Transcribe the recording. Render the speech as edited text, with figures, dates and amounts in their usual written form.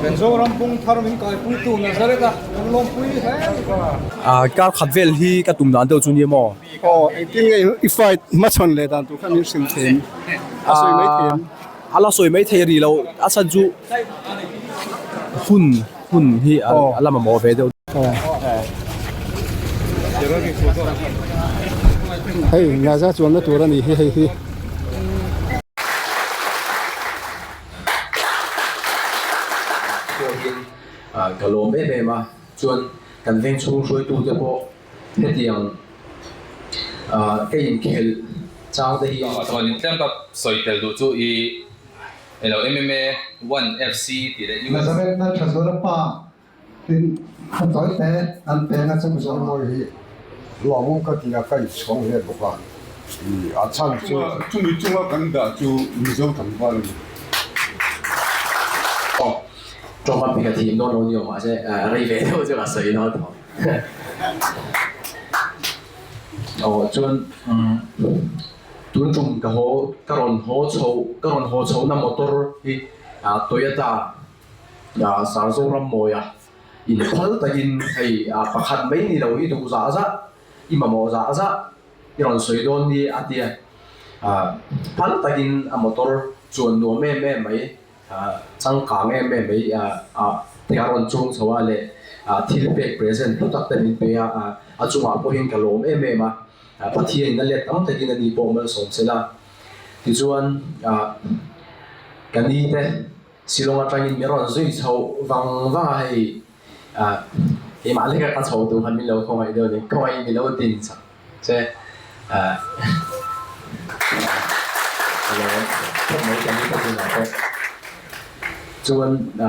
Mizoram pung thar min kaipuitu Nazareth a kan lawmpui hle a ni. Kar khat vel hi ka tum dan deuh chu nia maw? Aw, engtin nge i fight hmachhawn leh dan tur kha min hrilh thei em? A sawi mai thei em? A la sawi mai thei rih lo, a chhan chu hun hun hi a la mamawh ve deuh. Hei Naza chuanna tur a ni hi hei hi. Pawhin ka lawm em em a, chuan kan veng chhung hruaitute pawh hetiang ka inkhelh chang te hi. Chuan tlem ka sawi tel duh chu i elo MMA one FC tih leh US. Nazareth na tha zuala pa Tin, a tawi te an peng a chung zawng mawi hi lawmawm ka ti a, ka inchhawng hle bawk a, ih a chhan chu. Chumi chunga kan dah chu Mizo tlangval a ni. Aw, tawngkam hi ka thiam dawn lo ni awm mahse rei ve deuh chu ka sawi dawn tho. Aw chuan tun tum ka haw ka rawn haw chho ka rawn haw chhohna motor hi Toyota Sarzo Rammawia inphal takin hei pakhat mai ni lo i duh zah zah, i mamawh zah zah i rawn sawi dawn ni a tia. Phal takin a motor chuan nuam em em mai, changkang em em mai te a rawn chuang chho a leh thil pek present hlu tak te min pe a, a chungah pawhin ka lawm em em a, Pathianin a let tam takin a ni pawh malsawm sela. Tichuan ka ni te. Shillong atangin min rawn zui chho vang vang a hei ah keimah leka ka chho tur khan min lo khawngaih deuh a ni, khawngaih min lo din chak che ah ka lawm khawp mai ka ni ka bulah pawh chuan ah.